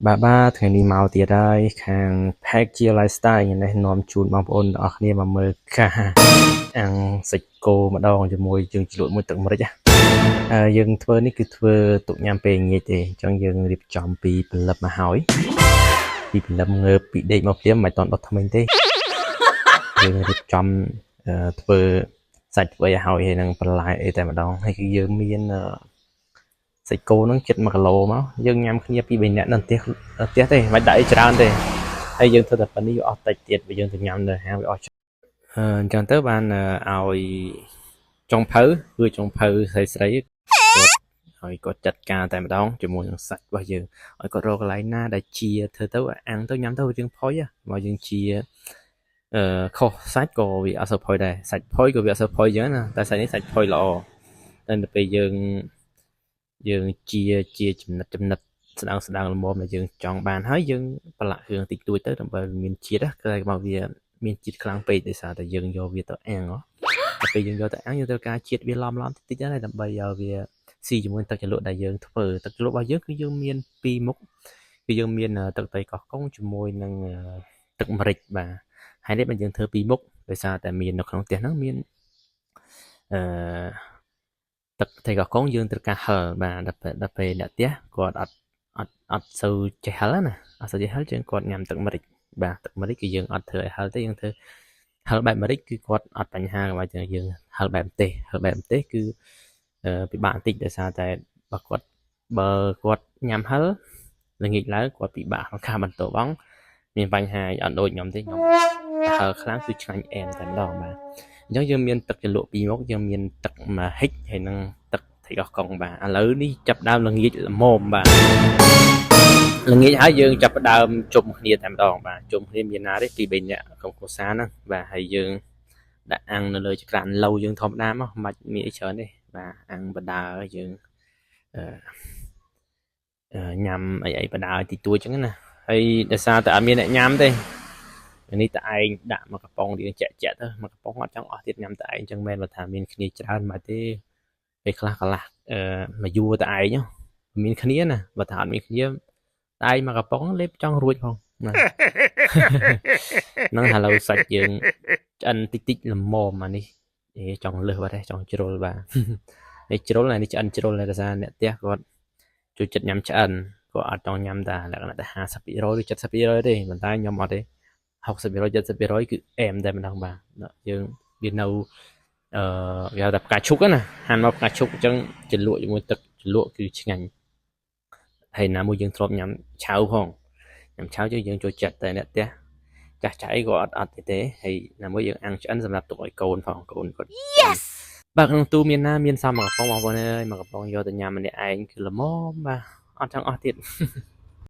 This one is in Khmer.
បាទបាទថ្ងៃនេះមកទៀតហើយខាង Pack ជា Lifestyle ថ្ងៃនេះនាំជូនបងប្អូនទាំងអស់គ្នាមកមើលការអាំងសាច់គោម្ដងជាមួយយើងជ្រលក់មួយទឹកម្រេចណាហើយយើងធ្វើនេះគឺធ្វើទុកញ៉ាំពេលល្ងាចទេអញ្ចឹងយើងរៀបចំពីព្រលឹមមកហើយពីព្រលឹមងើបពីដេកមកភ្លាមមិនទាន់ដុសធ្មេញទេយើងរៀបចំធ្វើសាច់ធ្វើឲ្យហើយហើយនឹងបន្លែអីតែម្ដងហើយគឺយើងមានសាច់គោហ្នឹងជិត1គីឡូមកយើងញ៉ាំគ្នាពី3នាក់នៅផ្ទះផ្ទះទេមិនដាក់អីច្រើនទេហើយយើងធ្វើតែប៉ុណ្នេះវាអស់តិចទៀតបើយើងទៅញ៉ាំនៅហាងវាអស់អឺអញ្ចឹងទៅបានឲ្យចុងភៅគឺចុងភៅស្រីស្រីគាត់ឲ្យគាត់ចាត់ការតែម្ដងជាមួយនឹងសាច់របស់យើងឲ្យគាត់រកកន្លែងណាដែលជាធ្វើទៅអាំងទៅញ៉ាំទៅយើងផុយមកយើងជាអឺខុសសាច់ក៏វាអត់សូវផុយដែរសាច់ផុយក៏វាអត់សូវផុយអញ្ចឹងណាតែសាច់នេះសាច់ផុយល្អតែទៅពេលយើងយើងជាជាចំណិតចំណិតស្ដើងស្ដើងល្មមដែលយើងចង់បានហើយយើងប្រឡាក់គ្រឿងតិចតួចទៅដើម្បីមានជាតិគឺមកវាមានជាតិខ្លាំងពេកដោយសារតែយើងយកវាទៅអាំងហ៎ដល់ពេលយើងយកទៅអាំងយើងត្រូវការជាតិវាឡំឡំតិចតិចដែរដើម្បីឲ្យវាស៊ីជាមួយទឹកជ្រលក់ដែលយើងធ្វើទឹកជ្រលក់របស់យើងគឺយើងមានពីរមុខគឺយើងមានទឹកត្រីកោះកុងជាមួយនឹងទឹកម្រេចបាទហើយនេះបើយើងធ្វើពីរមុខដោយសារតែមាននៅក្នុងផ្ទះហ្នឹងមានអឺទឹកត្រីកោះកុងយើងត្រូវការហឹរបាទដល់ពេលអ្នកផ្ទះគាត់អត់អត់អត់សូវចេះហឹរណាអត់សូវចេះហឹរជាងគាត់ញ៉ាំទឹកម្រេចបាទទឹកម្រេចគឺយើងអត់ធ្វើឲ្យហឹរទេយើងធ្វើហឹរបែបម្រេចគឺគាត់អត់បញ្ហាបាទយើងហឹរបែបម្ទេសហឹរបែបម្ទេសគឺពិបាកបន្តិចដោយសារតែបើគាត់បើគាត់ញ៉ាំហឹរល្ងាចឡើងគាត់ពិបាកក្នុងការបន្ទោបង់មានបញ្ហាអត់ដូចខ្ញុំទេខ្ញុំហឹរខ្លាំងគឺឆ្ងាញ់អែមតែម្ដងបាទអញ្ចឹងយើងមានទឹកជ្រលក់ពីរមុខយើងមានទឹកម្ហិចហើយនិងទឹកត្រីកោះកុងបាទឥឡូវនេះចាប់ដើមល្ងាចល្មមបាទល្ងាចហើយយើងចាប់ដើមជុំគ្នាតែម្ដងបាទជុំគ្នាមានណាទេពី3នាក់ក្នុងគ្រួសារហ្នឹងបាទហើយយើងដាក់អាំងនៅលើចក្រានឡូវយើងធម្មតាមកមិនមានអីច្រើនទេបាទអាំងបដាយើងអឺញ៉ាំអីអីបដាតិចតួចចឹងណាហើយដោយសារតែអត់មានអ្នកញ៉ាំទេនេះតែឯងដាក់មកកំប៉ុងរៀងចាក់ចាក់ទៅមកកំប៉ុងអត់ចង់អស់ទៀតញ៉ាំតែឯងចឹងមែនបើថាមានគ្នាច្រើនមកទេពេលខ្លះកន្លះអឺមកយួរតែឯងមានគ្នាណាបើថាអត់មានគ្នាតែឯងមកកំប៉ុងលេបចង់រួចផងណាហ្នឹងឥឡូវសាច់យើងឆ្អិនតិចតិចល្មមអានេះអេចង់លឹះបាត់ទេចង់ជ្រុលបាទនេះជ្រុលអានេះឆ្អិនជ្រុលដោយសារអ្នកផ្ទះគាត់ចូលចិត្តញ៉ាំឆ្អិនគាត់អត់ចង់ញ៉ាំតែលក្ខណៈតែ50%ឬ70%ទេប៉ុន្តែខ្ញុំអត់ទេ60% 70%គឺអែមតែម្ដងបាទយើងវានៅអឺគេហៅថាផ្កាឈូកណាហាន់មកផ្កាឈូកអញ្ចឹងជ្រលក់ជាមួយទឹកជ្រលក់គឺឆ្ងាញ់ហើយណាមួយយើងធ្លាប់ញ៉ាំឆៅផងញ៉ាំឆៅយើងយើងចូលចិត្តតែអ្នកផ្ទះចាស់ចាស់អីក៏អត់អត់ទេទេហើយណាមួយយើងអាំងឆ្អិនសម្រាប់ទុកឲ្យកូនផងកូនគាត់ Yes. បាទក្នុងទូមានណាមានសមមួយកំប៉ុងបងប្អូនអើយមួយកំប៉ុងយកទៅញ៉ាំម្នាក់ឯងគឺល្មមបាទអត់ចង់អស់ទៀត។